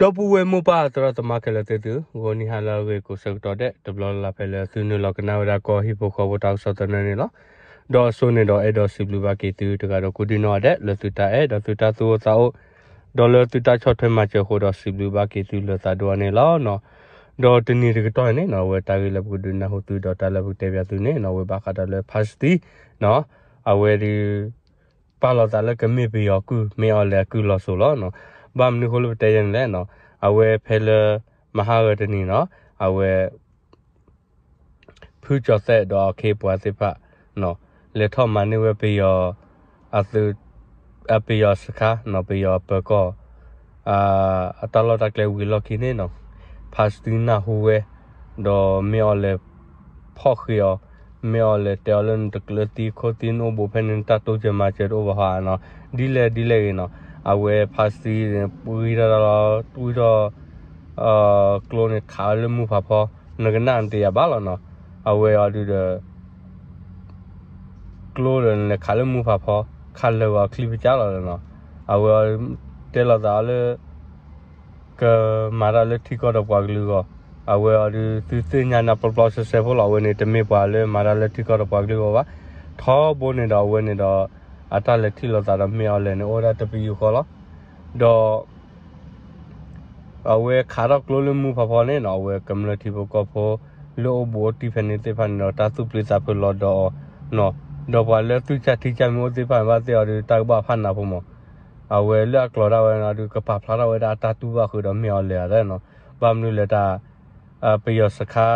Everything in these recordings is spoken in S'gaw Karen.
ဒီပုၢ်ဝဲၢ်မိၢ်ပၢ်သရၣ်သမါခဲလၢာ်သ့ၣ်သု, ဂီၤနံၤဟါလၢအဂ့ၤကိးဆၢကတီၢ်ဒဲး တဘျီလၢ်လၢ်ဖဲလၢသုနုာ်လီၤကနၣ်ဝဲဒၣ်ကီၢ်ဟံၣ်ဖိဃီဖိတၢ်ကစီၣ်သနၢၣ်န့ၣ်လီၤ. ဒီးအစိန့ၣ်ဒီးအဲၣ်ဒိးစံးဘျုးဘၣ်က့ၤသုတဂၤဒီးကိးဒံနီၢ်ဂၤဒဲး လၢသုတၢ်အဲၣ်ဒီးသုတၢ်သူၣ်အိၣ်သးအိၣ် ဒီးလၢသုတၢ်ဆီၣ်ထွဲမၤစၢၤအဃိဒီးစံးဘျုးဘၣ်က့ၤသုလၢသးဒိၣ်အါန့ၣ်လီၤ. ဒီးတနံၤတကတီၢ်န့ၣ်နီၢ် အဝဲတၢ်ဂ့ၢ်လၢပကဒုးနၢ်ဟူသုဒီးတၢ်လၢပကတဲပၠးသုန့ၣ်နီၢ် အဝဲဘၣ်ဃးဒီးလၢဖါစတံနီၢ် အဝဲဒုး ပာ်လီၤသးလၢကမ့ၢ်ပယီၤကုၢ် မ့ၢ်အီၤလဲၤအကုၢ်လီၤစိၤလီၤ. ဘၣ်မနုၤအဃိလၢပတဲယဲန့ၣ်လဲၣ်နီၢ် အဝဲဖဲလၢ မဟါဂၤတနံၤနီၢ် အဝဲ ဖုကၠီၤသဲးဒီးအခ့အပှၤသ့ၣ်တဖၣ် လဲၤထီၣ်မၤန့ၢ်ဝဲပယီၤ အသုး အပယီၤစခါနီၢ် ပယီၤပၢၤကီၢ် အတၢ်လီၢ်တၢ်ကျဲဝံၤအလီၢ်ခံန့ၣ်နီၢ် ဖါစတံနၢ်ဟူဝဲ ဒီးမ့ၢ်အီၤလဲၤ ဖီၣ်ဃ့အီၤ မ့ၢ်အီၤလဲၤတဲအီၤလၢနတကျၢၤသံခိၣ်သံ နအိၣ်ဘူးဖဲန့ၣ် နတၢ်တိစၢၤမၤစၢၤတအိၣ်ဘၣ်ဟီနီၢ် ဒ်လဲၣ်ဒ်လဲၣ်ဂ့ၤနီၢ် အဝဲဖါစတံ ဂံၢ်ထီၣ်တၢ်လီၤ တွံၢ်ထီၣ် ကျိန့ၣ်ခးဝဲလၢမူဖးဖီ နကနၣ်နတယၤဘၣ်လီၤနီၢ် အဝဲအီၤဒုးဒီး ကျိဒီးနလဲၤခးလၢမူဖးဖီ ခးလၢာ်ဂီၤချံပကၢ်လီၤနီၢ် အဝဲတဲလီၤသးအီၤလၢ ကမၤတၢ်လၢထံကီၢ်ဒီးပှၤကလုာ်အဂီၢ် အဝဲအီၤဒုးသုသ့ၣ်ညါနၤပျီပျီစဲစဲဖိလီၤ အဝဲန့ၣ်တမ့ၢ်ပှၤလၢမၤတၢ်လၢထံကီၢ်ဒီးပှၤကလုာ်အဂီၢ်ဘၣ် ထီဘိန့ၣ်ဒီးအဝဲန့ၣ်ဒီး အတၢ်လဲၤထံၣ်လိာ်သးဒီးမ့ၢ်အီၤလဲၤန့ၣ် အိၣ်ဝဲဒၣ်တပယူာ်ဃီလီၤ ဒီး အဝဲခးထီၣ်ကျိလၢမူဖးဖီန့ၣ်နီၢ် အဝဲကမျၢၢ်ထံဖိကီၢ်ဖိ လၢအိၣ်ဘူးအိၣ်တံၢ်ဖဲန့ၣ်သ့ၣ်တဖၣ်န့ၣ်ဒီး တၢ်သူၣ်ပျံၤသးဖုးလီၤဒီးအီၤနီၢ် ဒီးပှၤလၢသူၣ်ဆါထံဆါမ့ၢ်အိၣ်သ့ၣ်တဖၣ်န့ၣ် ဘၣ်သ့ၣ်အီၤဒုးတၢ်ကဘၣ်ဖးနးဖိမး အဝဲလၢအကျိၤဒၣ်ဝဲနီၢ်ဒုး ကပာ်ဖျါထီၣ်ဝဲဒၣ်အတၢ်တူၢ်ဘၣ်ဃုာ်ဒီးမ့ၢ်အီၤလဲၤဧါနီၢ် ဘၣ်မနုၤလဲၣ်တၢ် ပယီၤစခါ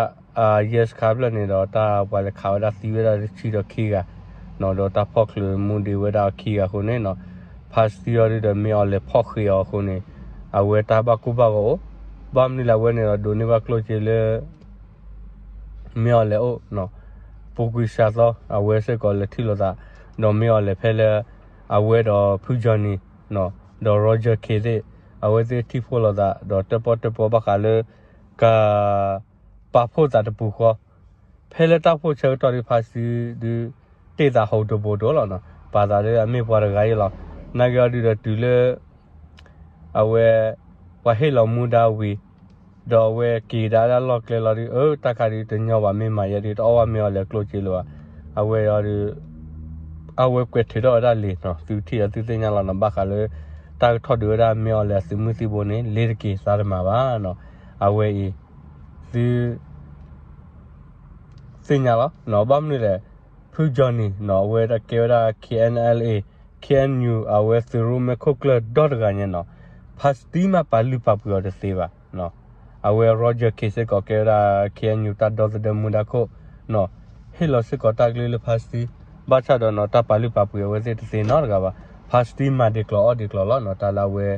ယဲၢ်စခါဖျၢၣ်န့ၣ်ဒီး တၢ်ပှၤလဲၤခးဝဲဒၣ်သံဝဲဒၣ်တဆံဒီးခံဂၤ ဒီးတၢ်ဖီၣ်ချုးမူဒံးဝဲဒၣ်အခံဂၤအဃိန့ၣ်နီၢ် ဖါစတံအီၤဒုးဒီးမ့ၢ်အီၤလဲၤဖီၣ်ဃ့အီၤအဃိန့ၣ် အဝဲတၢ်ဘၣ်ကိၢ်ဘၣ်ဂီၤအိၣ် ဘၣ်မနုၤလဲၣ်အဝဲန့ၣ်ဒီးဒိးန့ၢ်ဘၣ်ကျိၣ်စ့လၢ မ့ၢ်အီၤလဲၤအိၣ် ပူၤကွံာ်စှၤသီ အဝဲစ့ၢ်ကီးလဲၤထံၣ်လိာ်သး ဒီးမ့ၢ်အီၤလဲၤဖဲလၢ အဝဲဒီးဖုကၠီၤနံၤ ဒီး Roger Khin သ့ၣ် အဝဲသ့ၣ်ထံၣ်ဖှိၣ်လိာ်သး ဒီးတၢၣ်ပီၣ်တၢၣ်ပီဘၣ်ဃးလၢ က ပာ်ဖှိၣ်သးတပူၤဃီ ဖဲလၢတၢ်ဖှိၣ်ဆၢကတီၢ်ဒုးဖါစတံဒုး တ့ၢ်သးဟီၣ်တဘိတအိၣ်လီၤနီၤ, ပာ်သးလၢအမ့ၢ်ပှၤတဂၤအံၤလီၤ. နာ်က့အီၤဒုးဒီးတုၤလၢ အဝဲ ပှၤဟ့ၣ်လီၤမူဒါဝံၤ ဒီးအဝဲက့ၤဒၣ်လၢအလီၢ်ကျဲလီၤဒုး အၢ တၢ်ခါဒုးတညီဘၣ် မ့ၢ်မၤယဲဒုး တအီၣ်ဘၣ်မ့ၢ်အီၤလဲၤကျိၣ်စ့လၢၤဘၣ်. အဝဲအီၤဒုး အဝဲကွဲးထုးထီၣ်ဝဲဒၣ်လံာ်နီၤ, သုထံၣ်အီၤသုသ့ၣ်ညါလီၤနီၤ, ဘၣ်ဃးလၢ တၢ်ကထီၣ်ဒုးဝဲဒၣ်မ့ၢ်အီၤလဲၤအသုးမုၢ်သံၣ်ဘိန့ၣ် လ့ၤတက့ၤသးတမၤဘၣ်နီၤ. အဝဲအံၤ သု သ့ၣ်ညါလီၤနီၤ, ဘၣ်မနုၤလဲၣ်, ဖုကၠီနံၤနီၤ အဝဲဒၣ်ကဲဝဲဒၣ် K N L A K N U အဝဲသုးရိၣ်မဲာ်ခိၣ်ကျၢၢ်ဒီတဂၤညါနီၤ, ဖါစတံမ့ၢ်ပာ်လုၢ်ပာ်ပှ့ၤအီၤတသ့ဘၣ်နီၤ. အဝဲ Roger Khin စ့ၢ်ကီးကဲဝဲဒၣ် K N U တၢ်ဒီသဒၢမူဒါခိၣ်နီၤ, ဟ့ၣ်လီၤစ့ၢ်ကီးတၢ်ကလုၢ်လၢဖါစတံ, ဘၣ်ဆၣ်ဒီးနီၤ တၢ်ပာ်လုၢ်ပာ်ပှ့ၤအဝဲသ့ၣ်တသ့နီတဂၤဘၣ်. ဖါစတံမၤဒံးကျိၤအီၣ်ဒံးကျိၤလီၤနီၤ, တၢ်လၢအဝဲ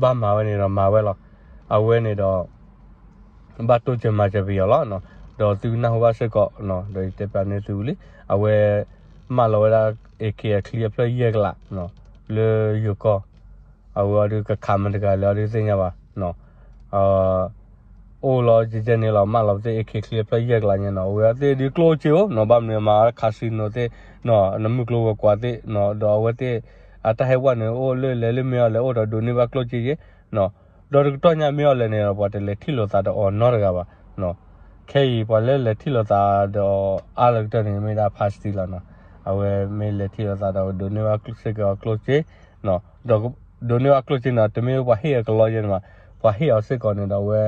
ဘၣ်မၤဝဲန့ၣ်ဒီးမၤဝဲလီၤ. အဝဲန့ၣ်ဒီး ဘၣ်တိစၢၤမၤစၢၤပယီၤလီၤနီၤ, ဒီးသုကနၢ်ဟူဘၣ်စ့ၢ်ကီးနီၤ, ဒီးယတဲပျးန့ၢ်သုဝံၤလံ, အဝဲ မၢလီၤဝဲဒၣ် AK အချံအဖျၢၣ်ယဲၢ်ကလးနီၤ, လၢယိၤကီၢ်, အဝဲအီၤဒုးကခးမတၤတဂၤလဲၣ်အီၤဒုးသ့ၣ်ညါဘၣ်. အိၣ်လီၤကဲကဲန့ၣ်လီၤ, မၢလီၤပသ့ၣ် AK ချံအဖျၢၣ်ယဲၢ်ကလးညါနီၤ, အဝဲသ့ၣ်ဒုးကျိၣ်စ့အိၣ်နီၤ, ဘၣ်မနုၤမၤ casino သ့ၣ်နီၤ, နမုၢ်ကျိၤဝဲၤကွာ်သ့ၣ်နီၤ, ဒီးအဝဲသ့ၣ် အတၢ်ဟဲဝဲန့ၣ် အိၣ်လၢလဲၤလၢမ့ၢ်အီၤလဲၤအိၣ်ဒီးဒိးန့ၢ်ဘၣ်ကျိၣ်စ့ယဲၢ်နီၤ, ဒီးတကတီၢ်ညါမ့ၢ်အီၤလဲၤန့ၣ်ဒီး ပှၤတလဲၤထံၣ်လိာ်သးဒီးအီၤနီတဂၤဘၣ်နီၤ. ခဲအံၤပှၤလၢလဲၤထံၣ်လိာ်သးဒီးအါလၢကတၢၢ်န့ၣ် မ့ၢ်ဒၣ်ဖါစတံလီၤနီၤ. အဝဲမ့ၢ်လဲၤထံၣ်လိာ်သးဒီးဒိးန့ၢ်ဘၣ်ကျိၣ်စ့က့ၤအီၤကျိၣ်စ့နီၤ, ဒီးဒိးန့ၢ်ဘၣ်ကျိၣ်စ့န့ၣ် တမ့ၢ်ပှၤဟ့ၣ်အကလီယဲၢ်န့ၣ်ဘၣ်, ပှၤဟ့ၣ်အီၤစ့ၢ်ကီးန့ၣ်ဒီးအဝဲ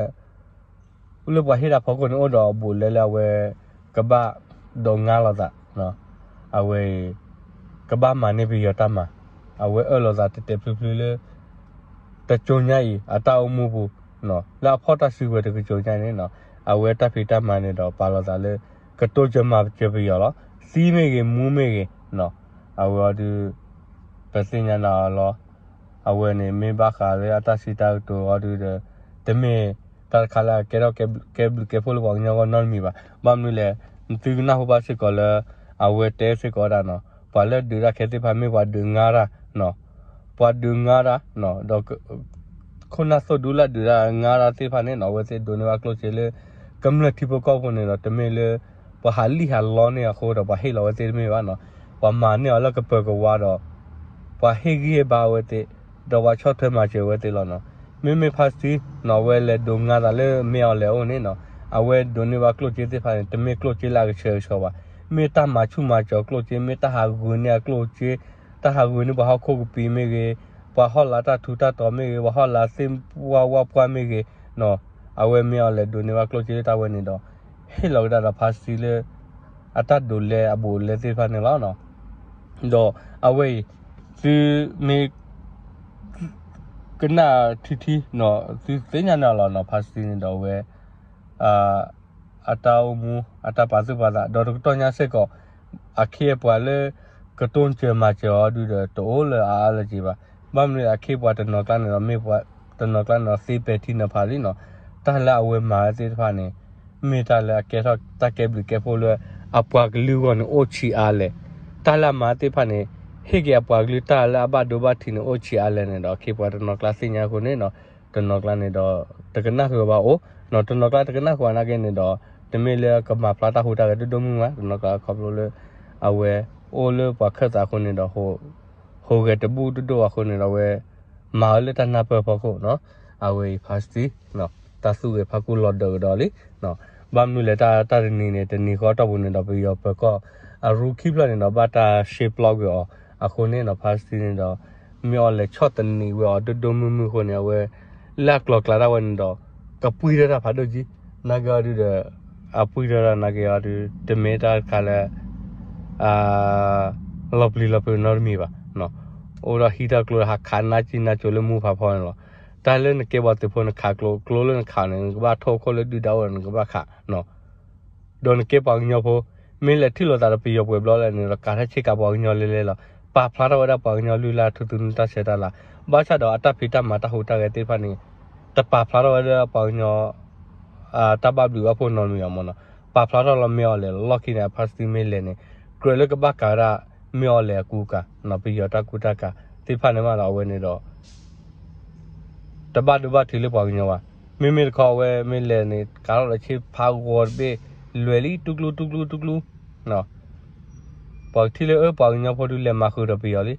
လၢပှၤဟ့ၣ်တၢ်ဖီခိၣ်န့ၣ် အိၣ်ဒီးအဘူးအလဲလၢအဝဲ ကဘၣ်ဒိးငါလိာ်သး, အဝဲအံၤ ကဘၣ်မၤန့ၢ်ပယီၤတၢ်မၤ, အဝဲအၢၣ်လီၤသးတဲာ်တဲာ်ဖျုးဖျုးလၢ တကၠိညါအံၤ အတၢ်အိၣ်မူပူၤ, လၢအဖီၣ်တၢ်စုကဝဲၤတကၠိညါန့ၣ်နီၤ, အဝဲတၢ်ဖံးတၢ်မၤန့ၣ်ဒီး ပာ်လီၤသးလၢ ကတိစၢၤမၤစၢၤပယီၤလီၤ. သံမ့ၢ်ဂ့ၤ မူမ့ၢ်ဂ့ၤနီၤ, အဝဲအီၤဒုး ပသ့ၣ်ညါနၤအီၤလီၤ. အဝဲန့ၣ်မ့ၢ်ဘၣ်ဃးလၢအတၢ်စံးတၢ်ကတိၤအီၤဒုးဒီး တမ့ၢ်တၢ်တခါလၢအကဲထီၣ်ကဲဘျုးကဲဖှိၣ်လၢပှၤကညီအဂီၢ်နီတမံၤဘၣ်. ဘၣ်မနုၤလဲၣ်, သုကနၢ်ဟူဘၣ်စ့ၢ်ကီးလၢ အဝဲတဲစ့ၢ်ကီးဝဲဒၣ်နီၤ, ပှၤလၢဒုးတၢ်ခဲသ့ၣ်တဖၣ်မ့ၢ်ပှၤဒုးငါတၢ်နီၤ, ပှၤဒုးငါတၢ်နီၤ, ဒီး ခိၣ်နၢ်သိၣ်ဒူလၢဒုးတၢ်ငါတၢ်သ့ၣ်တဖၣ်န့ၣ်နီၤ, အဝဲသ့ၣ်ဒိးန့ၢ်ဘၣ်ကျိၣ်စ့လၢ ကမျၢၢ်ထံဖိကီၢ်ဖိန့ၣ်ဒီး တမ့ၢ်လၢ ပှၤဟးလံၣ်ဟးလီန့ၢ်အဃိဒီး ပှၤဟ့ၣ်လီၤဝဲသ့ၣ်တမ့ၢ်ဘၣ်နီၤ, ပှၤမၤန့ၢ်အီၤလၢကပၢၤကဝါဒီး ပှၤဟ့ၣ်ဂံၢ်ဟ့ၣ်ဘါဝဲသ့ၣ်, ဒီးပှၤဆီၣ်ထွဲမၤစၢၤဝဲသ့ၣ်လီၤနီၤ. မ့မ့ၢ်ဖါစတံနီၤ အဝဲလဲၤဒိးငါသးလၢမ့ၢ်အီၤလဲၤအိၣ်န့ၣ်နီၤ, အဝဲဒိးန့ၢ်ဘၣ်ကျိၣ်စ့သ့ၣ်တဖၣ်န့ၣ် တမ့ၢ်ကျိၣ်စ့လၢအကဆှဲကဆှီဘၣ်, မ့ၢ်တၢ်မၤဆူၣ်မၤစီၤကျိၣ်စ့, မ့ၢ်တၢ်ဟးဂုာ်န့ၢ်အကျိၣ်စ့, တၢ်ဟးဂုာ်န့ၢ်ပှၤဟီၣ်ခိၣ်ကပံာ်မ့ၢ်ဂ့ၤ, ပှၤဟီၣ်လာ်တၢ်ထူးတၢ်တီၤမ့ၢ်ဂ့ၤ, ပှၤဟီၣ်လာ်သ့ၣ်ဝါဝါပှၢ်မ့ၢ်ဂ့ၤနီၤ, အဝဲမ့ၢ်အီၤလဲၤဒိးန့ၢ်ဘၣ်ကျိၣ်စ့လၢတၢ်ဝဲန့ၣ်ဒီး ဟ့ၣ်လီၤကဒါဒီးဖါစတံလၢ အတၢ်ဒိးလဲအဘူးအလဲသ့ၣ်တဖၣ်န့ၣ်လီၤ. ဒီးအဝဲအံၤ သုမ့ၢ် ကနၣ်ထံထံနီၤ သုသ့ၣ်ညါန့ၣ်လီၤနီၤ, ဖါစတံန့ၣ်ဒီးအဝဲ အတၢ်အိၣ်မူ အတၢ်ပာ်သူၣ်ပာ်သး ဒီးတကတီၢ်ညါစ့ၢ်ကီး အခ့အပှၤလၢ ကတိၢ်စၢၤမၤစၢၤအီၤဒုဒီး တအိၣ်လၢအအါလၢၤက့ၤဘၣ်. ဘၣ်မနုၤအခ့အပှၤတနီၤကျါန့ၣ်ဒီး မ့ၢ်ပှၤတနီၤကျါန့ၣ်ဒီး သ့ပဲာ်ထံနီၤဖးလံနီၤ, တၢ်လၢအဝဲမၤဝဲသ့ၣ်တဖၣ်န့ၣ် မ့ၢ်တၢ်လၢအကဲထီၣ်တၢ်ကဲဘျုးကဲဖှိၣ်လၢ အပှၤကလုာ်အဂီၢ်န့ၣ် အိၣ်ဆံးအါလဲၣ်, တၢ်လၢအမၤသ့ၣ်တဖၣ်န့ၣ် ဟ့ၣ်က့ၤအပှၤကလုာ်တၢ်လၢအဘၣ်ဒိဘၣ်ထံးန့ၣ် အိၣ်ဆံးအါလဲၣ်န့ၣ်ဒီး အခ့အပှၤတနီၤကျါသ့ၣ်ညါအဃိန့ၣ်နီၤ, တနီၤကျါန့ၣ်ဒီး တကနၣ်ဃုာ်ဘၣ်အိၣ်နီၤ, တနီၤကျါတကနၣ်ဃုာ်ဘၣ်နာ်က့န့ၣ်ဒီး တမ့ၢ်လၢကမၤဖျါတၢ်ဟူးတၢ်ဂဲၤဒိၣ်ဒိၣ်မုၢ်မုၢ်ဘၣ်, တနီၤကျါခီဖျိလၢ အဝဲအိၣ်လၢပှၤခၢၣ်သးအဃိန့ၣ်ဒီး ဟူးဂဲၤတဘူၣ်ဒိၣ်ဒိၣ်အဃိန့ၣ်ဒီး အဝဲမၤဝဲလၢတၢ်နၢ်ပၢၢ်ဖီခိၣ်နီၤ, အဝဲအံၤဖါစတံ တၢ်သူၣ်ဂဲၤဖးကူၣ်လီၤဒၢးကဒီးလံ. ဘၣ်မနုၤလဲၣ် တၢ်တနံၤန့ၣ် တနံၤဃီတီၢ်ပူၤန့ၣ်ဒီး ပယီၤပၢၤကီၢ်အရူခံဖျၢၣ်န့ၣ်ဒီး ဘၣ်တၢ်ရှဲပျီကွံာ်အီၤအဃိန့ၣ်နီၤ, ဖါစတံန့ၣ်ဒီး မ့ၢ်အီၤလဲၤဆီၣ်သနံးဝဲအီၤဒိၣ်ဒိၣ်မုၢ်မုၢ်အဃိန့ၣ် အဝဲ လၢအကျိၤကျဲဒၣ်ဝဲန့ၣ်ဒီး ကပှံၢ်ထီၣ်တၢ်ဖးဒိၣ်ကံ, နာ်က့အီၤဒုဒီး အပှံၢ်ထီၣ်တၢ်နာ်က့အီၤဒု တမ့ၢ်တၢ်တခါလၢ လီၤပျံၤလီၤဖုးနီတမံၤဘၣ်. အိၣ်ဒီးဟံးတၢ်ကျိဒီး ဟးခးနါစံနါစိၤလၢမူဖးဖီန့ၣ်လီၤ. တၢ်လၢနကဲပှၤသုးဖိနခးကျိ, ကျိလၢနခးန့ၣ် နကဘၣ်ထိၣ်ခိၣ်လၢဒုၣ်ဒါအိၣ်ဒီး နကဘၣ်ခးနီၤ. ဒီးနကဲပှၤကညီဖိ မ့ၢ်လဲၤထံၣ်လိာ်သးဒီးပယီၤပှဲၤဘျီလဲၣ်န့ၣ်ဒီး ကးထီၣ်ဆ့ကၤပှၤကညီလဲၤလဲၤလီၤ. ပာ်ဖျါထီၣ်ဝဲဒၣ်ပှၤကညီလုၢ်လၢ်ထူသနူတၢ်ဆဲးတၢ်လၤ, ဘၣ်ဆၣ်ဒီးအတၢ်ဖံးတၢ်မၤတၢ်ဟူးတၢ်ဂဲၤသ့ၣ်တဖၣ်န့ၣ် တပာ်ဖျါထီၣ်ဝဲဒၣ်ပှၤကညီ တၢ်ဘၣ်ဘျုးဘၣ်ဖှိၣ်နီတမံၤဘၣ်မ့ၢ်နီၤ. ပာ်ဖျါထီၣ်လီၤမ့ၢ်အီၤလဲၣ်လီၤ. လီၢ်ခံန့ၣ် အဖါစတံမ့ၢ်လဲၤန့ၣ် ကြၢးလၢကဘၣ်ကၤဝဲဒၣ်မ့ၢ်အီၤလဲၣ်အကူအကၤနီၤ, ပယီၤတၢ်ကူတၢ်ကၤသ့ၣ်တဖၣ်န့ၣ်မးဒီး အဝဲန့ၣ်ဒီး တဘၣ်ဒိဘၣ်ထံးလၢပှၤကညီဘၣ်. မ့မ့ၢ်တခီအဝဲမ့ၢ်လဲၤန့ၣ် ကးထီၣ်ဒီးဆ့ဖးဂီၤတဘ့ၣ် လဲၤလံ တူၢ်ကျူတူၢ်ကျူတူၢ်ကျူ ပှၤကထံၣ်လၢအၢ ပှၤကညီဖိဒုးလဲၤမၤဃုာ်ဒီးပယီၤလံ.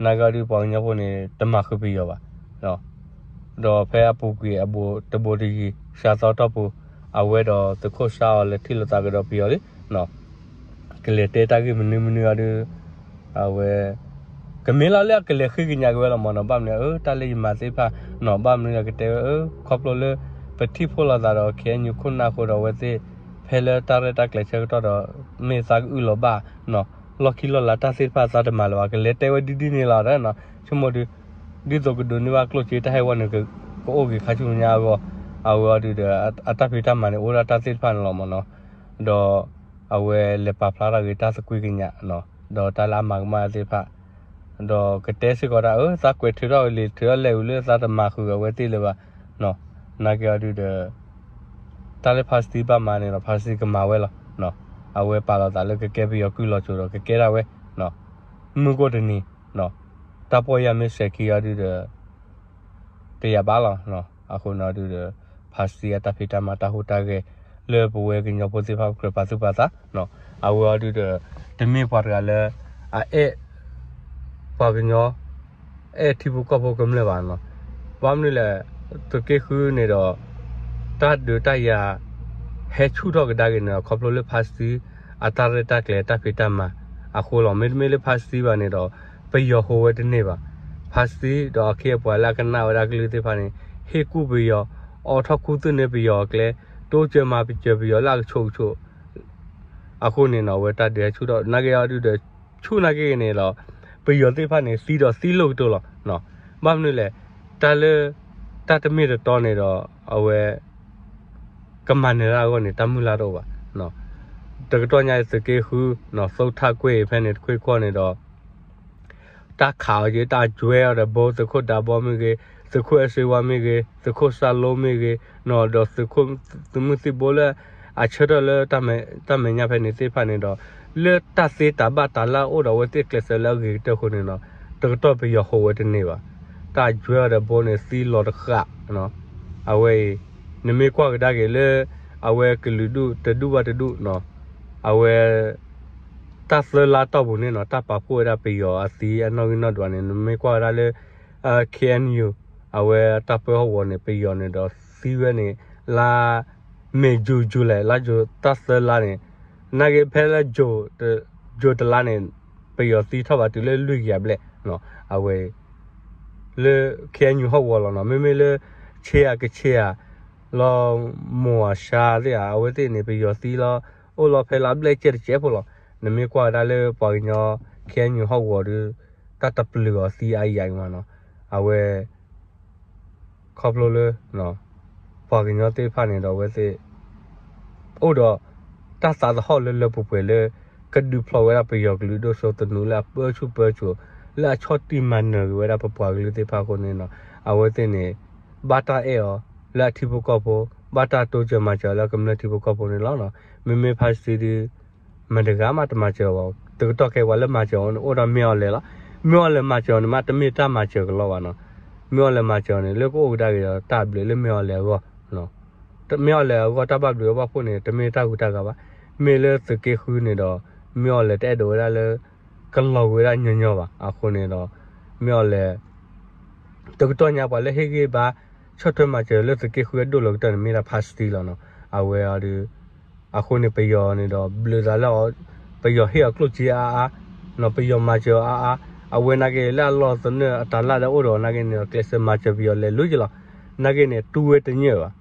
နာ်က့အီၤဒုး ပှၤကညီဖိန့ၣ် တမၤဃုာ်ပယီၤဘၣ်. ဒီးဖဲအပူၤကွံာ်အဘူးတဘူးတယံၤ စှၤသီတီၢ်ပူၤ အဝဲဒီးသုးခိၣ်စါအီၤလဲၤထံၣ်လိာ်သးကဒီးပယီၤလံ. ကလဲၤတဲတၢ်ဂ့ၢ်မနုၤမနုၤအီၤဒုး အဝဲ ကမ့ၢ်လီၤလၢအကလဲၤဃ့ကညးက့ၤဝဲလီၤမ့ၢ်နီၤ. ဘၣ်မနုၤ အၢ တၢ်လၢယမၤသ့ၣ်တဖၣ်နီၤ ဘၣ်မနုၤဒီးကတဲဝဲ အၢ ခီဖျိလၢ ပထံၣ်ဖှိၣ်လိာ်သးဒီး ခ့ၣ်အဲၣ်ယူၣ် ခိၣ်နၢ်အဃိဒီး အဝဲသ့ၣ် ဖဲလၢတၢ်ရဲၣ်တၢ်ကျဲၤဆၢကတီၢ်ဒီး မ့ၢ်သးကအုၣ်လီၤဘၣ်နီၤ လီၢ်ခံလီၢ်လၤတၢ်သ့ၣ်တဖၣ်သးတမၤလၢၤဘၣ် ကလဲၤတဲဝဲဒ်ဒ်န့ၣ်လီၤဒီးနီၤ ဆိကမိၣ်ဒုး ဒ်သိးကဒိးန့ၢ်ဘၣ်ကျိၣ်စ့တၢ်ဟဲဝဲန့ၣ် ကအိၣ်က့ၤခါဆူညါအဂီၢ် အဝဲအီၤဒုးဒီး အတၢ်ဖံးတၢ်မၤန့ၣ် အိၣ်ဒၣ်တၢ်သ့ၣ်တဖၣ်န့ၣ်လီၤမ့ၢ်နီၤ. ဒီး အဝဲလဲၤပာ်ဖျါထီၣ်က့ၤတၢ်သကွံာ်ကညးနီၤ ဒီးတၢ်လၢအမၤကမၣ်သ့ၣ်တဖၣ် ဒီးကတဲစ့ၢ်ကီးဒၣ် အၢ သးကွဲးထုးထီၣ်လံာ်ထုးထီၣ်လဲၢ်ဝံၤလၢသးတမၤဃုာ်အဝဲသ့ၣ်လၢၤဘၣ်နီၤ. နာ်က့အီၤဒုးဒီး တၢ်လၢဖါစတံဘၣ်မၤန့ၣ်ဒီး ဖါစတံကမၤဝဲလီၤ. အဝဲပာ်လီၤသးလၢကကဲပယီၤကုၢ်လီၤစိၤဒီး ကကဲဒၣ်ဝဲ မုၢ်ကအိၣ်တနံၤ တၢ်ပီၢ်ယၢ်မ့ၢ်စဲၤခံအီၤဒုးဒီး တယာ်ဘၣ်လီၤ. အဃိန့ၣ်အီၤဒုးဒီး ဖါစတံအတၢ်ဖံးတၢ်မၤတၢ်ဟူးတၢ်ဂဲၤ လၢပဝဲကညီဖိသ့ၣ်တဖၣ်ကြၢးပာ်သူၣ်ပာ်သး အဝဲအီၤဒုးဒီး တမ့ၢ်ပှၤတဂၤလၢ အအဲၣ် ပှၤကညီ အဲၣ်ထံဖိကီၢ်ဖိကမျၢၢ်ဘၣ်နီၤ. ဘၣ်မနုၤလဲၣ် သုးက့ဃုန့ၣ်ဒီး တၢ်ဒုးတၢ်ယၤ ဟဲဆူၣ်ထီၣ်ကဒါက့ၤန့ၣ်ဒီး ခီဖျိလၢဖါစတံ အတၢ်ရဲၣ်တၢ်ကျဲၤတၢ်ဖံးတၢ်မၤအဃိလီၤ. မ့တမ့ၢ်လၢဖါစတံဘၣ်န့ၣ်ဒီး ပယီၤဟူးဝဲတန့ၢ်ဘၣ်. ဖါစတံဒီးအခ့အပှၤလၢအကနၣ်ဝဲဒၣ်ကလုၢ်သ့ၣ်တဖၣ်န့ၣ် ဟ့ၣ်ကူၣ်ပယီၤ အိးထီၣ်ခူသူၣ်န့ၢ်ပယီၤအကျဲ တိစၢၤမၤပစၢၤပယီၤလၢအကဆိးကဆိး အဃိန့ၣ်နီၤ အဝဲတၢ်ဒုးဟဲဆူၣ်ထီၣ် နာ်က့အီၤဒုးဒီး ဆူၣ်နာ်က့ဂ့ၤန့ၣ်လီၤ. ပယီၤသ့ၣ်တဖၣ်န့ၣ် သံဒီးသံလိၢ်ကတိၤလီၤ. ဘၣ်မနုၤလဲၣ် တၢ်လၢ တၢ်တမ့ၢ်တတီန့ၣ်ဒီး အဝဲ ကမၤနၢၤတၢ်အဂီၢ်န့ၣ် တၢ်မုၢ်လၢ်တအိၣ်ဘၣ်. တကတီၢ်ညါအံၤ သုးက့ဃု သုးထၢကွ့ၢ်ဖဲန့ၣ်တခွ့ၣ်ခီၣ်န့ၣ်ဒီး တၢ်ခးအီၤက့ၤ တၢ်ကွဲအီၤဒီးဘိ သုးခိၣ်ဒးဘီမ့ၢ်ဂ့ၤ, သုးခိၣ်အဲၣ်စ့ဝါမ့ၢ်ဂ့ၤ, သုးခိၣ်စၢ်လိမ့ၢ်ဂ့ၤ, ဒီးသုးခိၣ်သုးမုၢ်သံၣ်ဘိလၢ အဆၢထၢၣ်လၢ တၢ်မဲာ်ညါဖဲန့ၣ်သ့ၣ်တဖၣ်န့ၣ်ဒီး လၢတၢ်သ့တၢ်ဘၣ်တၢ်လၢအအိၣ်ဒီးအဝဲသ့ၣ်ကျဲးစၢးလၢအဂ့ၤကတၢၢ်အဃိန့ၣ်ဒီး တကတီၢ်ပယီၤဟူးဝဲတန့ၢ်ဘၣ်. တၢ်ကွဲအီၤဒီးဘိန့ၣ်သံလီၤတဃၣ် အဝဲအံၤ နမ့ၢ်ကွၢ်ကဒါက့ၤလၢ အဝဲကလုာ်ဒူၣ်တဒူၣ်ဘၣ်တဒူၣ်နီၤ အဝဲ တၢ်သၢလါတီၢ်ပူၤန့ၣ်နီၤ တၢ်ပာ်ဖှိၣ်ဝဲဒၣ်ပယီၤအသံအနီၣ်ဂံၢ်နီၣ်ဒွးန့ၣ် နမ့ၢ်ကွၢ်ဝဲဒၣ်လၢ ခ့ၣ်အဲၣ်ယူၣ် အဝဲတၢ်ပၢဟီၣ်ကဝီၤန့ၣ် ပယီၤန့ၣ်ဒီးသံဝဲန့ၣ် လါ မ့ၢ်ယူၤ ယူၤလဲၣ် လါယူၤတၢ်သၢလါန့ၣ် နာ်က့ဖဲလၢ ယူၤတလါန့ၣ် ပယီၤသံထီၣ်ဘၣ်တုၤလၢလွံၢ်ကယၤဘျဲၣ် အဝဲ လၢ ခ့ၣ်အဲၣ်ယူၣ် ဟီၣ်ကဝီၤလီၤနီၤ. မ့မ့ၢ်လၢ ဆ့ဧၤကဆ့ဧၤ လီၤ မိၢ်အဆါသ့ၣ်ဧါ အဝဲသ့ၣ်န့ၣ် ပယီၤသံလီၤ အိၣ်လီၤဖဲလါဘျဲၣ်ကဲတကဲးဖိလီၤ. နမ့ၢ်ကွၢ်ကဒါလၢပှၤကညီ ခ့ၣ်အဲၣ်ယူၣ် ဟီၣ်ကဝီၤဒီး တၢ်တပျုာ်အီၤသံအါယၤအံၤမးနီၤ. အဝဲ ခီဖျိလၢ ပှၤကညီသ့ၣ်တဖၣ်န့ၣ်ဒီးအဝဲသ့ၣ် အိၣ်ဒီး တၢ်သးသဟီၣ်လၢလၢပှဲၤပှဲၤလၢ ကဒုးဖျိးဝဲဒၣ်ပယီၤကလုာ်ဒိၣ်စိသနူလၢအပၢဆူၣ်ပၢစိး လၢအဆီၣ်တံၢ်မၤနၢၤက့ၤဝဲဒၣ်ပပှၤကလုာ်သ့ၣ်တဖၣ်အဃိန့ၣ်နီၤ အဝဲသ့ၣ်န့ၣ် ဘၣ်တၢ်အဲၣ်အီၤ လၢအထံဖိကီၢ်ဖိ ဘၣ်တၢ်တိစၢၤမၤစၢၤလၢကမျၢၢ်ထံဖိကီၢ်ဖိန့ၣ်လီၤ. မ့မ့ၢ်ဖါစတံဒု မတၤတဂၤမးတမၤစၢၤဘၣ်. တကတီၢ်ခဲအံၤပှၤလၢမၤစၢၤအီၤန့ၣ် အိၣ်ဒီးမ့ၢ်အီၤလဲၣ်လီၤ. မ့ၢ်အီၤလဲၣ်မၤစၢၤအီၤန့ၣ်မး တမ့ၢ်တၢ်မၤစၢၤကလီဘၣ်နီၤ. မ့ၢ်အီၤလဲၣ်မၤစၢၤအီၤန့ၣ် လၢကအိၣ်ကဒါက့ၤဒီးတၢ်ဘျုးလၢမ့ၢ်အီၤလဲၣ်အဂီၢ် မ့ၢ်အီၤလဲၣ်အဂီၢ် တၢ်ဘၣ်ဘျုးဘၣ်ဖှိၣ်န့ၣ် တမ့ၢ်တၢ်ဂုၤတၢ်ဂၤဘၣ်. မ့ၢ်လၢသုးက့ဃုန့ၣ်ဒီး မ့ၢ်အီၤလဲၣ်တအဲၣ်ဒိးဝဲဒၣ်လၢ ကလီၤက့ၤဝဲဒၣ်ညီညီဘၣ်. အဃိန့ၣ်ဒီး မ့ၢ်အီၤလဲၣ် တကတီၢ်ညါပှၤလၢဟ့ၣ်ဂံၢ်ဘါ ဆီၣ်ထွဲမၤစၢၤလၢသုးက့ဃုအဒိၣ်လီၤကတၢၢ်န့ၣ် မ့ၢ်ဒၣ်ဖါစတံလီၤနီၤ. အဝဲအီၤဒီး အဃိန့ၣ်ပယီၤန့ၣ်ဒီး ဘျုးသးလၢအီၤ ပယီၤဟ့ၣ်အီၤကျိၣ်စ့အါအါ ပယီၤမၤစၢၤအီၤအါအါ အဝဲနာ်က့လၢအလီၢ်သနၢၣ်အတၢ်လၢ်လၢအအိၣ်ဒီးအီၤနာ်က့န့ၣ်ဒီး ကျဲးစၢးမၤစၢၤပယီၤလဲၤလိၤက့ၤလီၤ. နာ်က့န့ၣ် တူၢ်ဝဲတညၣ်ဘၣ်.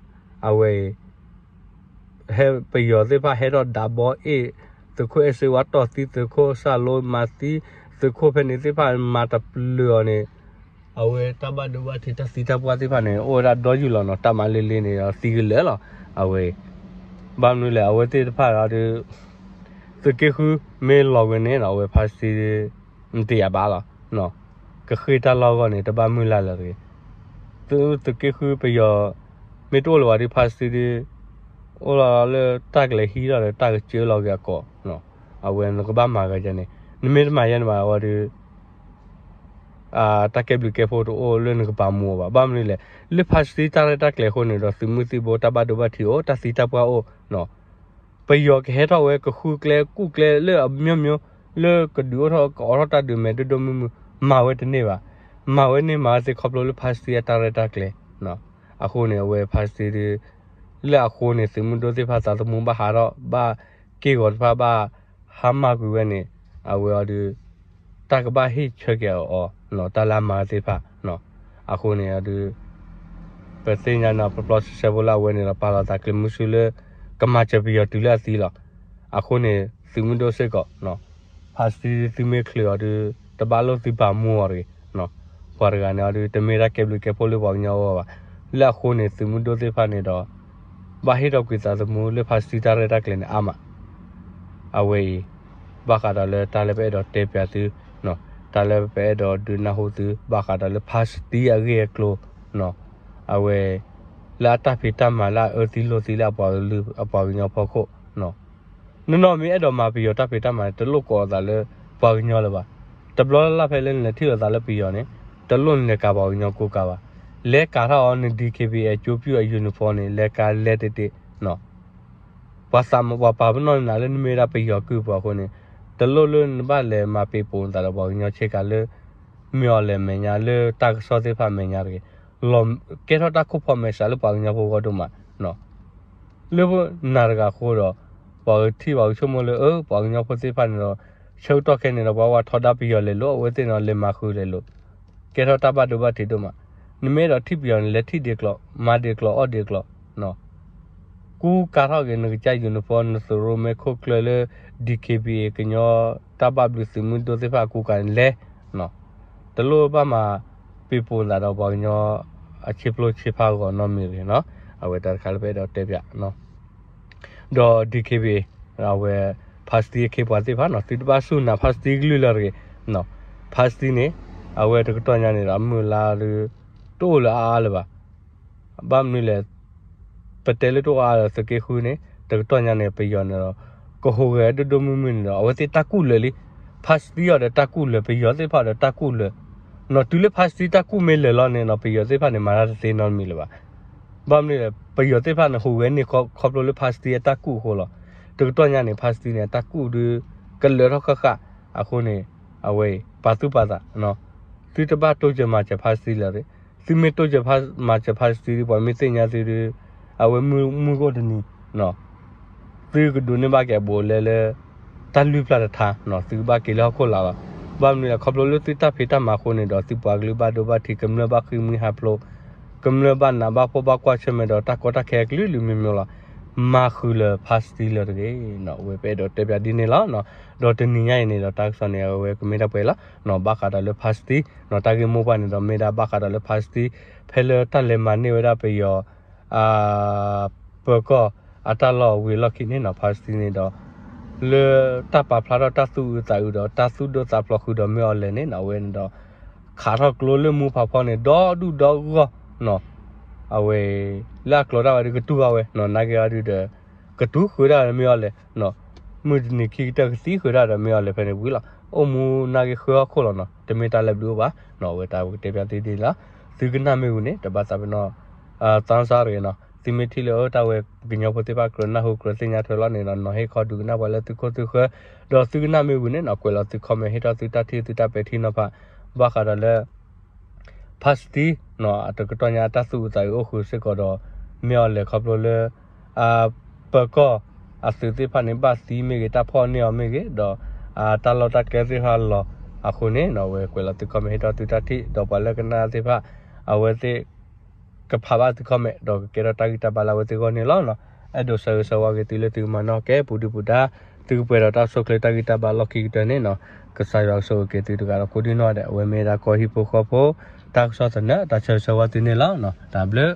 အဝဲအံၤ ဟဲပယီၤသ့ၣ်တဖၣ်ဟဲထီၣ်ဒးဘီအ့ၣ် သုးခိၣ်အဲၣ်စ့ဝါတီၢ်သံ သုးခိၣ်စၢ်လိမၤသံ သုးခိၣ်ဖဲန့ၣ်သ့ၣ်တဖၣ်မၤတပျုာ်အီၤန့ၣ် အဝဲတၢ်ဘၣ်ဒိဘၣ်ထံးတၢ်သံတၢ်ပှၢ်သ့ၣ်တဖၣ်န့ၣ် အိၣ်ဝဲဒၣ်ဒီယုၢ်လီၤနီၤ. တၢ်မၤလ့လ့န့ၣ်ဒီးသံကလၢာ်လီၤ. အဝဲ ဘၣ်မနုၤလဲၣ် အဝဲသ့ၣ်တဖၣ်ဒီး သုးက့ဃုမ့ၢ်လီၤဝဲန့ၣ်ဒီး အဝဲဖါစတံ နတယာ်ဘၣ်လီၤ. ကဃ့ၢ်တၢ်လီၢ်အဂီၢ်န့ၣ် တဘၣ်မုၢ်လၢ်လၢၤတဂ့ၤ. သုးက့ဃုပယီၤ မ့ၢ်တအိၣ်လၢၤဘၣ်ဒီး ဖါစတံဒီး အိၣ်လီၤလၢတၢ်ကလဲၤဟံးထီၣ်ဒီးတၢ်ကစၢလီၤက့ၤအကိး အဝဲနကဘၣ်မၤဂၤယဲန့ၣ် နမ့ၢ်တမၤယဲန့ၣ်ဘၣ်အဝဲဒီး တၢ်ကဲဘျုးကဲဖှိၣ်တအိၣ်လၢနကပာ်မူအီၤဘၣ်. ဘၣ်မနုၤလဲၣ် လၢဖါစတံတၢ်ရဲၣ်တၢ်ကျဲၤအဃိန့ၣ်ဒီး သုးမုၢ်သံၣ်ဘိတၢ်ဘၣ်ဒိဘၣ်ထံးအိၣ် တၢ်သံတၢ်ပှၢ်အိၣ် ပယီၤကဟဲထီၣ်ဝဲကဃုကျဲကူၣ်ကျဲလၢအမျိုးမျိုး လၢကဒုးအိၣ်ထီၣ်ကအိးထီၣ်တၢ်ဒုးမဲာ်ဒိၣ်ဒိၣ်မုၢ်မုၢ် မၤဝဲတန့ၢ်ဘၣ်. မၤဝဲန့ၢ်မၤဝဲသ့ခီဖျိလၢဖါစတံအတၢ်ရဲၣ်တၢ်ကျဲၤ အဃိန့ၣ် အဝဲဖါစတံဒီး လၢအဃိန့ၣ် သုးမုၢ်ဒိၣ်သ့ၣ်တဖၣ်သးသမူဘၣ်ဟးထီၣ် ဘၣ်က့ၢ်ဂီၤတဖၣ်ဘၣ်ဟါမၢ်ကွံာ်ဝဲန့ၣ် အဝဲအီၤဒီး တၢ်ကဘၣ်ဟ့ၣ်ဆၢက့ၤအီၤ တၢ်လၢအမၤသ့ၣ်တဖၣ် အဃိန့ၣ်အီၤဒီး ပသ့ၣ်ညါန့ၣ် ပျီပျီဆှဲဆှဲဖိလၢအဝဲန့ၣ်ဒီး ပာ်လီၤသးကျဲမုၢ်ဆူလၢ ကမၤစၢၤပယီၤတုၤလၢအသံလီၤ. အဃိန့ၣ် သုးမုၢ်ဒိၣ်စ့ၢ်ကီး ဖါစတံသုမ့ၢ်ချုးအီၤဒီး တဘၣ်လိၣ်သုပာ်မူအီၤတဂ့ၤ. ပှၤတဂၤန့ၣ်အီၤဒီး တမ့ၢ်တၢ်ကဲဘျုးကဲဖှိၣ်လၢပှၤကညီအဂီၢ်ဘၣ်. လၢအဃိန့ၣ် သုးမုၢ်ဒိၣ်သ့ၣ်တဖၣ်န့ၣ်ဒီး ဘၣ်ဟ့ၣ်ထီၣ်ကွံာ်သးသမူလၢဖါစတံတၢ်ရဲၣ်တၢ်ကျဲၤန့ၣ်အါမး အဝဲအံၤ ဘၣ်ဃးဒီးလၢတၢ်လၢပအဲၣ်ဒိးတဲပၠးသု တၢ်လၢပအဲၣ်ဒိးဒုးနၢ်ဟူသု ဘၣ်ဃးဒီးလၢဖါစတံအဂ့ၢ်အကျိၤ အဝဲ လၢအတၢ်ဖံးတၢ်မၤလၢအအၢသံလိာ်သံလၢအပှၤကလုာ်အပှၤကညီဖီခိၣ် နနီၢ်မ့ၢ်အဲၣ်ဒိးမၤပယီၤတၢ်ဖံးတၢ်မၤန့ၣ် တလိၣ်ကိးအသးလၢပှၤကညီလၢၤဘၣ်. တဘျီလၢ်လၢ်ဖဲလၢနလဲၤထံၣ်လိာ်သးလၢပယီၤန့ၣ် တလိၣ်နလဲၤကၤပှၤကညီကိးကၤဘၣ်. လဲၤကၤထီၣ်အီၤန DKBA ကၠိပျုၢ်အ uniform န့ၣ် လဲၤကၤလဲၤတ့ၢ်တ့ၢ် ပှၤသးမ ပှၤပာ်ပနီၣ်နၤလၢနမ့ၢ်ဝဲဒၣ်ပယီၤကုၢ်ပှၤအဃိန့ၣ် တလိၣ်လၢနဘၣ်လဲၤမၤပ့ၤပိာ်နသးဒီးပှၤကညီဆ့ကၤလၢ မ့ၢ်အီၤလဲၣ်မဲာ်ညါ လၢတၢ်ကစီၣ်သ့ၣ်တဖၣ်မဲာ်ညါတဂ့ၤ. လီၤကဲထီၣ်တၢ်ခိၣ်ဖီမဲာ်ဆှးလၢပှၤကညီဖိအဂီၢ်ဒိၣ်မး လၢနၤတဂၤအဃိဒီး ပှၤကထံၣ်ပှၤကဆိကမိၣ်လၢ အၢ ပှၤကညီဖိသ့ၣ်တဖၣ်န့ၣ်ဒီး ဆၢကတီၢ်ခဲအံၤန့ၣ်ဒီး ပှၤဝဲထီဒါပယီၤလဲၤလိၤ အဝဲသ့ၣ်န့ၣ်ဒီးလဲၤမၤဃုာ်လဲၤလိၤ ကဲထီၣ်တၢ်ဘၣ်ဒိဘၣ်ထံးဒိၣ်မး. နမ့ၢ်အဲၣ်ဒိးထံၣ်ပယီၤန့ၣ် လဲၤထံၣ်ဒံးကျိး မၤဒံးကျိးအီၣ်ဒံးကျိး ကူကၤထီၣ်က့ၤနကစၢ် uniform နသုးရိၣ်မဲခိၣ်ကျၢၢ်လၢ DKBA ကညီတၢ်ဘၣ်ဘျုးသုးမုၢ်ဒိၣ်သ့ၣ်တဖၣ်အကူကၤန့ၣ်လဲၤ တလိၣ်ဘၣ်မၤပ့ၤပိာ်သးဒီးပှၤကညီအဆ့ဖျိဆ့ဖါအဂီၢ်နီတမံၤတဂ့ၤနီၤ. အဝဲတၢ်တခါလၢပအဲၣ်ဒိးတဲပၠး ဒီး DKBA အဝဲ ဖါစတံအခ့အပှၤသ့ၣ်တဖၣ်နီၤ သုတဘၣ်စူၢ်နာ်ဖါစတံကလုၢ်လၢၤတဂ့ၤ. ဖါစတံန့ၣ် အဝဲတကတီၢ်ညါန့ၣ်ဒီး အမုၢ်အလါဒီး တအိၣ်လၢအအါလၢၤဘၣ်. ဘၣ်မနုၤလဲၣ် ပတဲလၢတအိၣ်အါလၢၤသုးက့ဃုန့ၣ် တကတီၢ်ညါန့ၣ် ပယီၤန့ၣ်ဒီး ကဟူးဂဲၤဒိၣ်ဒိၣ်မုၢ်မုၢ်န့ၣ်ဒီး အဝဲသ့ၣ်တၢ်ကူၣ်လၢာ်လံ. ဖါစတံအီၤဒီးတၢ်ကူၣ်လၢာ် ပယီၤသ့ၣ်တဖၣ်ဒီးတၢ်ကူၣ်လၢာ် နီၤ တုၤလၢဖါစတံတၢ်ကူၣ်မ့ၢ်လၢာ်လီၤန့ၣ်နီၤ ပယီၤသ့ၣ်တဖၣ်န့ၣ် မၤတၢ်တသ့နီတမံၤလၢၤဘၣ်. ဘၣ်မနုၤလဲၣ် ပယီၤသ့ၣ်တဖၣ်န့ၣ်ဟူးဂဲၤန့ၢ်ခီဖျိလၢဖါစတံအတၢ်ကူၣ်အဃိလီၤ. တကတီၢ်ညါန့ၣ် ဖါစတံန့ၣ် အတၢ်ကူၣ်ဒီး ကလၢာ်ထီၣ်ဃၣ်ဃၣ်အဃိန့ၣ် အဝဲအံၤ ပာ်သူၣ်ပာ်သး သုတဘၣ်တိစၢၤမၤစၢၤဖါစတံလၢၤတဂ့ၤ. သုမ့ၢ်တိၢ်စၢၤဖါ မၤစၢၤဖါစတံဒီး ပှၤမ့ၢ်သ့ၣ်ညါသုဒီး အဝဲမုၢ်ဂီၢ်တနံၤ သုကဒိးန့ၢ်ဘၣ်က့ၤအဘူးအလဲလၢ တၢ်လုၢ်ဖျါတထါ သုကဘၣ်က့ၤလၢဟီၣ်ခိၣ်လာ်လီၤ. ဘၣ်မနုၤလဲၣ် ခီဖျိလၢသုတၢ်ဖံးတၢ်မၤအဃိန့ၣ်ဒီး သုပှၤကလုာ်ဘၣ်ဒိဘၣ်ထံး ကမျၢၢ်ဘၣ်ဃ့ၢ်မှံဟးဖျိး ကမျၢၢ်ဘၣ်နးဘၣ်ဖှီၣ်ဘၣ်ကွၢ်ဆၢၣ်မဲာ်ဒီး တၢ်ကီတၢ်ခဲအကလုာ်ကလုာ်မံၤမံၤလီၤ. မၤဃုာ်လၢဖါစတံလၢၤတဂ့ၤ အဝဲပအဲၣ်ဒိးတဲပၠးဒ်န့ၣ်လီၤ. ဒီးတနံၤညါအံၤန့ၣ်ဒီး တၢ်ကစီၣ်န့ၣ် အဝဲကမ့ၢ်တၢ်ပှဲၤလီၤ. ဘၣ်ဃးဒီးလၢဖါစတံ တၢ်ဂ့ၢ်မိၢ်ပှၢ်န့ၣ်ဒီး မ့ၢ်ဒၣ်ဘၣ်ဃးဒီးလၢဖါစတံ ဖဲလၢတၢ်လဲၤမၤန့ၢ်ဝဲဒၣ်ပယီၤ ပၢၤကီၢ်အတၢ်လီၢ်ဝံၤအလီၢ်ခံန့ၣ်နီၤ ဖါစတံန့ၣ်ဒီး လၢတၢ်ပာ်ဖျါထီၣ်တၢ်သူၣ်အုးသးအုးဒီး တၢ်သူၣ်ဒိၣ်သးဖျိးဃုာ်ဒီးမ့ၢ်အီၤလဲၣ်န့ၣ်နီၤ အဝဲန့ၣ်ဒီး ခးထီၣ်ကျိလၢမူဖးဖီန့ၣ် ဒီဒူၣ်ဒီဂီၢ်နီၤ အဝဲ လၢအကျိၤဒၣ်ဝဲဒီးကတူၢ်ဘၣ်ဝဲနီၤ နာ်က့အီၤဒုဒီး ကတူၢ်ဃုာ်ဒၣ်ဒီးမ့ၢ်အီၤလဲၣ်နီၤ မုၢ်တနံၤခံကတၢၢ်ကသံဃုာ်ဒၣ်ဒီးမ့ၢ်အီၤလဲၣ်ဖဲန့ၣ်ဝံၤလီၤ. အိၣ်မူနာ်က့ဃၢဟီၣ်ခိၣ်လီၤနီၤ တမ့ၢ်တၢ်လၢဘျုးအိၣ်ဘၣ်နီၤ အဝဲတၢ်ကတဲပၠးသုဒ်န့ၣ်လီၤ. သုကနၣ်မ့ၢ်ဝံၤန့ၣ် တဘၣ်သးပ့ၤနီၣ် သီစါတဂ့ၤနီၤ သုမ့ၢ်ထံၣ်လၢအၢတၢ်ဝဲ ကညီဖိသ့ၣ်တဖၣ်ကြၢးနၢ်ဟူကြၢးသ့ၣ်ညါထွဲလီၤန့ၣ်ဒီး နီၤဟ့ၣ်ခီဒုးကနၣ်ပှၤလၢသုခိၣ်သုဃၢၤ ဒီးသုကနၣ်မ့ၢ်ဝံၤန့ၣ်နီၤ ကွဲးလီၤသု comment ဟ့ၣ်ထီၣ်သုတၢ်ထံၣ်သုတၢ်ပဲာ်ထံနီၤဖး ဘၣ်ဃးဒီးလၢ ဖါစတံ အတကတီၢ်ညါအတၢ်သူၣ်အုးသးအုးအိၣ်ဃုာ်စ့ၢ်ကီးဒီး မ့ၢ်အီၤလဲၣ်ခီဖျိလၢ ပၢၤကီၢ်အသုးသ့ၣ်တဖၣ်န့ၣ် ဘၣ်သံမ့ၢ်ဂ့ၤ တၢ်ဖီၣ်န့ၢ်အီၤမ့ၢ်ဂ့ၤ ဒီး တၢ်လီၢ်တၢ်ကျဲသ့ၣ်တဖၣ်လီၤအဃိန့ၣ်နီၤ အဝဲကွဲးလီၤသု comment ဟ့ၣ်ထီၣ်သုတၢ်ထံၣ် ဒီးပှၤလၢကနၣ်သ့ၣ်တဖၣ် အဝဲသ့ၣ် ကဖးဘၣ်သု comment ဒီးကကဲထီၣ်တၢ်ဂံၢ်တၢ်ဘါလၢအဝဲသ့ၣ်အဂီၢ်န့ၣ်လီၤ. အဲၣ်ဒိးဆၢဂ့ၤဆၢဝါက့ၤသုလၢသုကမၤနီၣ်ကဲပူၤဒုပူၤဒါ သုကပှဲၤဒီးတၢ်ဆိၣ်ချ့တၢ်ဂံၢ်တၢ်ဘါလီၢ်ခံကတၢၢ်န့ၣ်နီၤ ကစၢ်ယွၤကဆိၣ်ဂ့ၤက့ၤသုတဂၤဒီးကိးဒံနီၢ်ဒဲး အဝဲမ့ၢ်ဒၣ်ကီၢ်ဟံၣ်ဖိဃီဖိ တၢ်ကစီၣ်သနၢၣ် တၢ်ဆၢဂ့ၤဆၢဝါသုန့ၣ်လီၤ. တၢ်ဘျုး